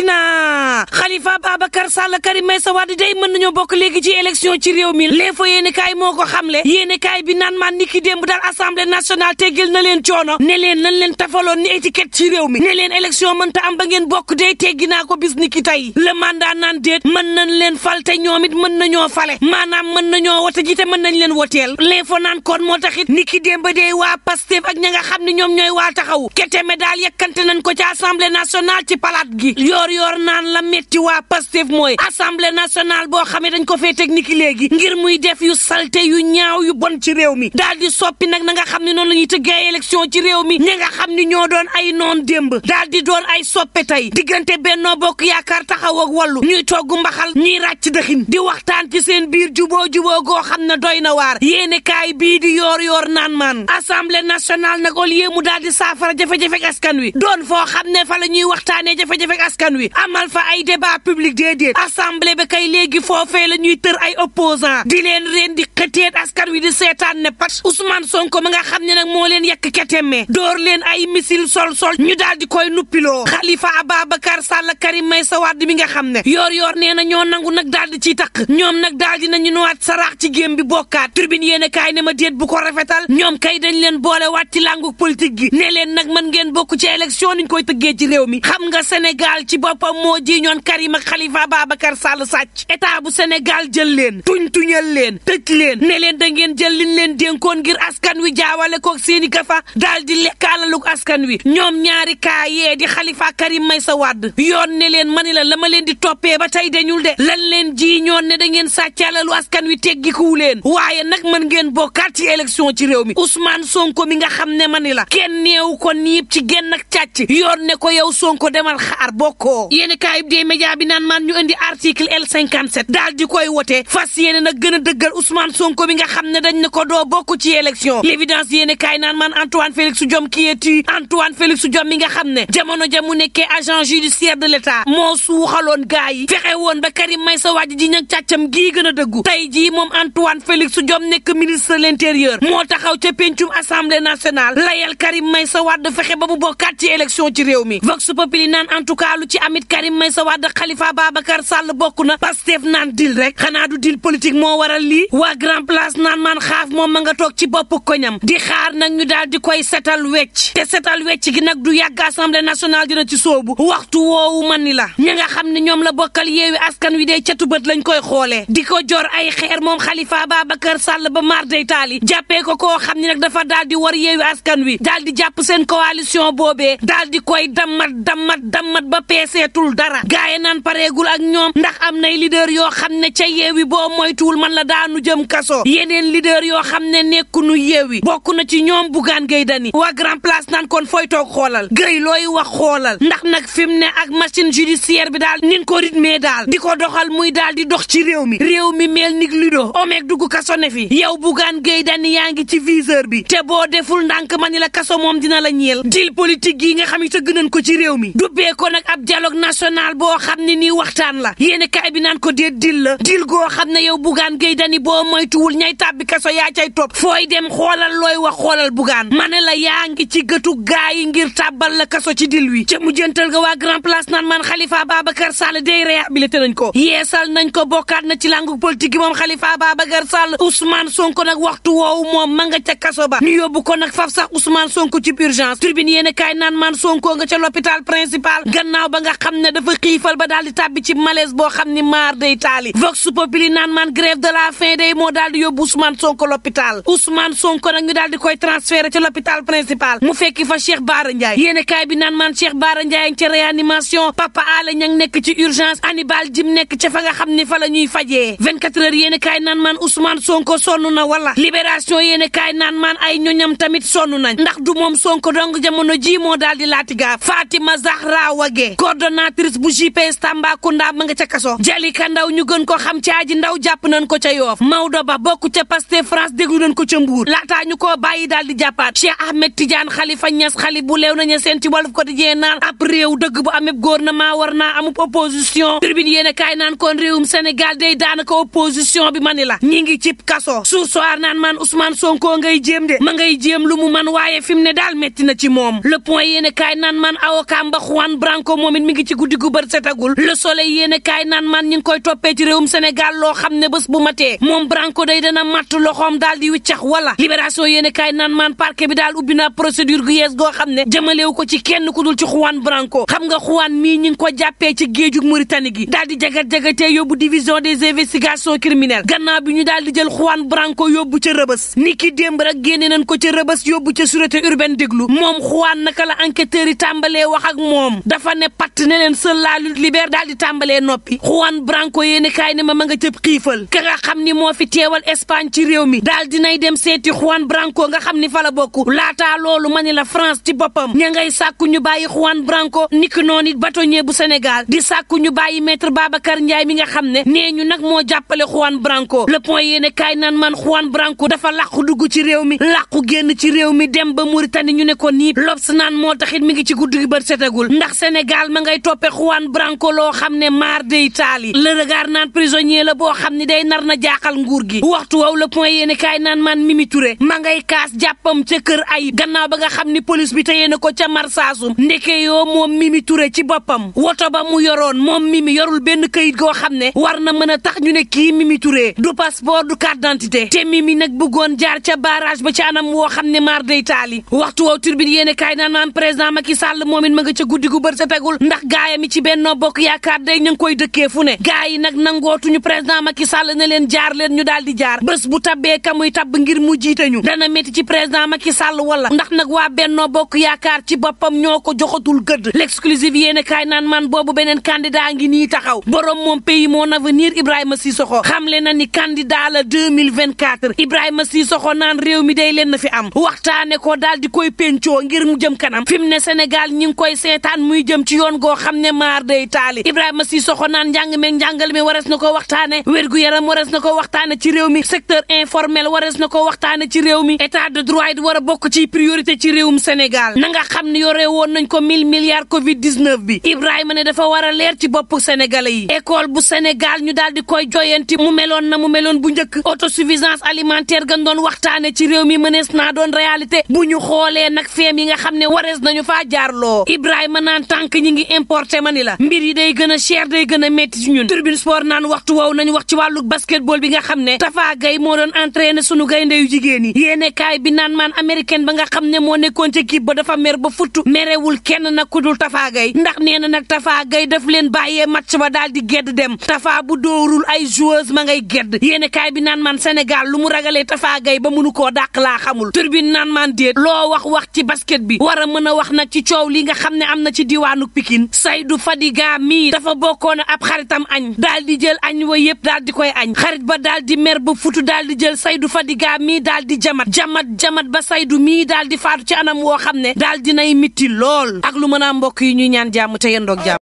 na Khalifa Babacar Sall Karim Meïssa Wade day mën nañoo bokk léegi ci élection ci réew mi l'info yéene kaay moo ko xamle yéene kaay bi naan man niki démb daal assemblée nationale teggil na leen coono ne leen nan leen tafaloon ni étiquette ci réew mi ne leen élection mënta am ba ngeen bokk day teggi naa ko bis niki tey le mandat naan déet mën nañ leen fal te ñoom it mën nañoo fale maanaam mën nañoo wote ji te mën nañ leen woteel l'info naan kon moo taxit niki démb day waa Pastef ak ña nga xam ne ñoom ñooy waa taxaw keteme daal yekkante nañ ko ci assemblée nationale ci palaat gi yoor naan la metti waa Pastef mooy assemblée nationale boo xamee dañ ko fee technique léegi ngir muy def yu salte yu ñaaw yu bon ci réew mi daal di soppi nag na nga xam ne noonu la ñuy tëggee élection ci réew mi ña nga xam ne ñoo doon ay noon démb daal di doon ay soppe tey diggante Benno Bokk Yaakaar taxaw ak Wallu ñuy togg mbaxal ñuy ràcc dëxin di waxtaan ci seen biir juboo goo xam ne doy na waar yéene kaay bii di yoor naan maan assemblée nationale nag au lieu mu daal di saafara jafe-jafe askan wi doon foo xam ne fa la ñuy waxtaanee jafe-jafe askan wi amal fa ay débat public déedéet assemblée ba kay léegi foofee la ñuy tër ay opposant di leen di xëteet askan wi di seetaan ne pat Ousmane Sonko ma nga xam ne nag moo leen yekk keteme door leen ay missile sol ñu daal di koy nuppiloo Khalifa Ababacar Sall Karim Meïssa Wade mi nga xam ne yoor nee na ñoo nangu nag daal di ciy takk ñoom nag daal di nañu nuwaat saraax ci géem bi bokkaat tribune yéene kaay ne ma déet bu ko rafetal ñoom kay dañ leen boole waat ci làngu politique gi ne leen nag mën ngeen bokk ci élection niñ koy tëggee ci réew mi xam nga Sénégal ci boppam moo ji ñoon Karim ak Khalifa Ababacar Sall sàcc état bu Sénégal jël leen tuñal leen tëj leen ne leen da ngeen jël liñ leen dénkoon ngir askan wi jaawale koog seeni gafa daal di lekkaalalug askan wi ñoom ñaari kaa yee di Khalifa Karim Meïssa Wade yoon ne leen mani la ma leen di toppee ba tey dañul de lan leen ji ñoon ne da ngeen sàccalalu askan wi teggikuwu leen waaye nag mën ngeen bokkaat ci élection ci réew mi Ousmane Sonko mi nga xam ne mani la kenn neewu ko niib ci genn ak càcc yoon ne ko yow Sonko demal xaar bokkoo yéeni kaayib des média bi naan maan ñu indi article L57 daal di koy wote fas yéene nag gën a dëggal Ousmane Sonko mi nga xam ne dañ ne ko doo bokk ci élection l'évidence yéeni kaay naan maan Antoine Félix Diome qui est Antoine Félix Diome mi nga xam ne jamono ja mu nekkee agent judiciaire de l'État moo suuxaloon gaa yi fexe woon ba Karim Meïssa Wade ji ñag càccam gii gën a dëggu tey jii moom Antoine Félix Diome nekk ministre de l'intérieur moo taxaw ca pencum assemblée nationale layal Karim Meïssa Wade fexe ba mu bokkaat ci élection ci réew mi Vox Populi naan en tout cas lu ci amit Karim Meïssa Wade Khalifa Babacar Sall bokk na Pastef naan dil rek xanaa du dil politique moo waral lii waa Grand Place naan maan xaaf moom ma nga toog ci bopp koñam di xaar nag ñu daal di koy setal wecc te setal wecc gi nag du yàgg assemblée nationale dina ci soobu waxtu woowu man ni la ña nga xam ne ñoom la bokkal yeewi askan wi dee catu bët lañ koy xoolee di ko jor ay xeer moom Khalifa Babacar Sall ba mar day taali jàppee ko koo xam ne nag dafa daal di war yeewi askan wi daal di jàpp seen coalition boobee daal di koy dammat ba peeseetul dara gaaye naan pareegul ak ñoom ndax am nay leader yoo xam ne ca yeewi boo moytuwul man la daanu jëm kaso yeneen leader yoo xam ne nekkunu yeewi bokk na ci ñoom Bougane Gueye Dany waa Grand Place naan kon fooy toog xoolal Gueye looy wax xoolal ndax nag fi mu ne ak machine judiciaire bi daal nin ko rythmé daal di ko doxal muy daal di dox ci réew mi mel ni ludo omeeg dugg kaso ne fi yow Bougane Gueye Dany yaa ngi ci viseur bi te boo deful ndànk ma ni la kaso moom dina la ñeel dil politique yi nga xam ne tëgg nañ ko ci réew mi dubbee ko nag ab dialogue national boo xam ne nii waxtaan la yéeni kaay bi naan ko dee dil la dil goo xam ne yow Bougane Gueye Dany boo moytuwul ñay tàbbi kaso yaa cay topp fooy dem xoolal looy wax xoolal Bougane ma ne la yaa ngi ci gëtu gaa yi ngir tàbbal la kaso ci dil wi ca mujjantal ga waa Grand Place naan man Khalifa Babacar Sall day réhabilité nañ ko yeesal nañ ko bokkaat na ci langu politique gi moom Khalifa Babacar Sall Ousmane Sonko nag waxtu woowu moom ma nga ca kaso ba ñu yóbbu ko nag faf sax Ousmane Sonko ci urgence tribune yéen kaay naan man Sonko nga ca l'hôpital principal gannaaw ba nga xam ne dafa xiifal ba daal di tàbbi ci malaise boo xam ni maar day taali Vox Populi naan man grève de la faim day moo daal di yóbbu Ousmane Sonko l'hôpital Ousmane Sonko nag ñu daal di koy transféré ca l'hôpital principal mu fekki fa Cheikh Bara Ndiaye yéen kaay bi naan man Cheikh Bara Ndiaye ca réanimation Papa Alé Niang nekk ci urgence Hannibal Djim nekk ca fa nga xam ni fa la ñuy fajee 24 heures yéen kaay naan man Ousmane Sonko sonn na wala libération yéen kaay naan man ay ñoñam tamit sonn nañ ndax du moom Sonko dong jamono ji moo daal di laati gaaf Fatima Zahra Wague coordonnatrice bu JPS Tambacounda ma nga ca kaso Jalika Ndaw ñu gën ko xam ci Aji Ndaw jàpp nañ ko ca Yoff Maodo Ba bokk ca Pastef France déglu nañ ko ca Mbour laataa ñu koo bàyyi daal di jàppaat Cheikh Ahmed Tidiane Khalifa Niass xali bu leew nañu seen ci Walf Quotidien naan ab réew dëgg bu amee gouvernement war naa amub opposition tribune yéen kaay naan kon réewum Sénégal day daanaka opposition bi mani la ñi ngi cib kaso sursoir naan man Ousmane Sonko ngay jéem de ma ngay jéem lu mu man waaye fi mu ne daal metti na ci moom le point yéen kaay naan man avocat ba Juan Branco moom it mi ngi ci guddi gu bër setagul Le Soleil yéene kaay naan man ñi ngi koy toppee ci réewum Sénégal loo xam ne bés bu matee moom Branco day dana matt loxoom daal di wiccax wala Libération yéene kaay naan man parquet bi daal ubbi na procédure gu yees goo xam ne jëmalewu ko ci kenn ku dul ci Juan Branco xam nga Juan mii ñi ngi ko jàppee ci géejug Mauritanie gi daal di jagat-jagatee yóbbu division des investigations criminelles gannaaw bi ñu daal di jël Juan Branco yóbbu ca rëbës niki démb rek génne nañ ko ca rëbës yóbbu ca sûreté urbaine déglu moom Juan naka la enquêteurs yi tàmbalee wax ak moom dafa ne patt ne leen seul la lutte libère daal di tàmbalee noppi Juan Branco yéeni kaay ne ma nga cëb xiifal ka nga xam ni moo fi teewal Espagne ci réew mi daal dinay dem seeti Juan Branco nga xam ni fa la bokk laataa loolu ma ni la France ci boppam ña ngay sàkku ñu bàyyi Juan Branco niki noonu it bâtonnier bu Sénégal di sàkku ñu bàyyi maître Babacar Ndiaye mi nga xam ne nee ñu nag moo jàppale Juan Branco Le Point yéene kaay naan man Juan Branco dafa làqu dugg ci réew mi làqu génn ci réew mi dem ba Mauritanie ñu ne ko nii L'Obs naan moo taxit mi ngi ci guddi gi bër setagul ndax Sénégal ma ngay toppe Juan Branco loo xam ne maar de Italie Le Regard naan prisonnier la boo xam ne day nar na jaaxal nguur gi waxtu waw Le Point yéene kaay naan man Mimi Touré ma ngay kaas jàppam ca kër Ayib gannaaw ba nga xam ni police bi teyee na ko ca Marsassoum ndeke yoo moom Mimi Touré ci boppam woto ba mu yoroon moom Mimi yorul benn këyit goo xam ne war na mën a tax ñu ne kii Mimi Touré du passeport du carte d'identité te Mimi nag bëggoon jaar ca barrage ba ci anam woo xam ne maar day taali waxtu woo Tribune yéene kaay naan maam président Macky Sall moom it ma nga ca guddi gu bër sa tegul ndax gaayam yi ci Benno Bokk Yaakaar day ñu ngi koy dëkkee fu ne gaay yi nag nangootuñu président Macky Sall ne leen jaar leen ñu daal di jaar bés bu tabbee ka muy tabb ngir mu jiite ñu dana métti ci président Macky Sall wala ndax nag waa Benno Bokk Yaakaar ci boppam ñoo ko joxatul gëdd l'exclusive yéene kaay naan man boobu beneen candidat ngi nii taxaw borom moom pays mon avenir Ibrahima Sissoko xamle na ni candidat la 2024 Ibrahima Sissoko naan réew mi day leen na fi am waxtaane ko daal di koy pencoo ngir mu jëm kanam fi mu ne Sénégal ñi ngi koy seetaan muy jëm ci yoon goo xam ne maar day taali Ibrahima Sissoko naan njàng meeg njàngal mi warees na ko waxtaane wér-gu-yaram warees na ko waxtaane ci réew mi secteur informel warees na ko waxtaane ci réew mi état de droit it war a bokk ci priorité ci réewum Sénégal na nga xam ne yore woon nañ ko 1000 milliards Covid 19 bi Ibrahima ne dafa war a leer ci boppu Sénégalais yi école bu Sénégal ñu daal di koy joyanti mu meloon na mu meloon bu njëkk autosuffisance alimentaire gan doon waxtaane ci réew mi mënees naa doon réalité bu ñu xoolee nag feem yi nga xam ne warees nañu faa jaarloo Ibrahima naan tànk ñi ngi importé mani la mbir yi day gën a cher day gën a metti ci ñun Tribune Sport naan waxtu woowu nañu wax ci wàllu basketball bi nga xam ne Tafa Gueye moo doon entraîné sunu gaynde yu jigéen yi yéene kaay bi naan maan américaine ba nga xam ne moo nekkoon ci équipe ba dafa mer ba futtu merewul kenn nag ku dul Tafa Gueye ndax nee na nag Tafa Gueye daf leen bàyyee match ba daal di gedd dem Tafa bu dóorul ay joueuse ma ngay gedd yéene kaay bi naan man Sénégal lu mu ragalee Tafa Gueye ba mënu koo dàq laa xamul Tribune naan man déet loo wax ci basket bi war a mën a wax nag ci coow li nga xam ne am na ci diwaanu Pikine Seydou Fadiga mii dafa bokkoon ab xaritam añ daal di jël añ wa yëpp daal di koy añ xarit ba daal di mer ba futu daal di jël Seydou Fadiga mii daal di jamat ba Seydou mii daal di faatu ci anam woo xam ne daal dinay mitti lool ak lu mën a mbokk yi ñuy ñaan jàmm te yendoog jàmm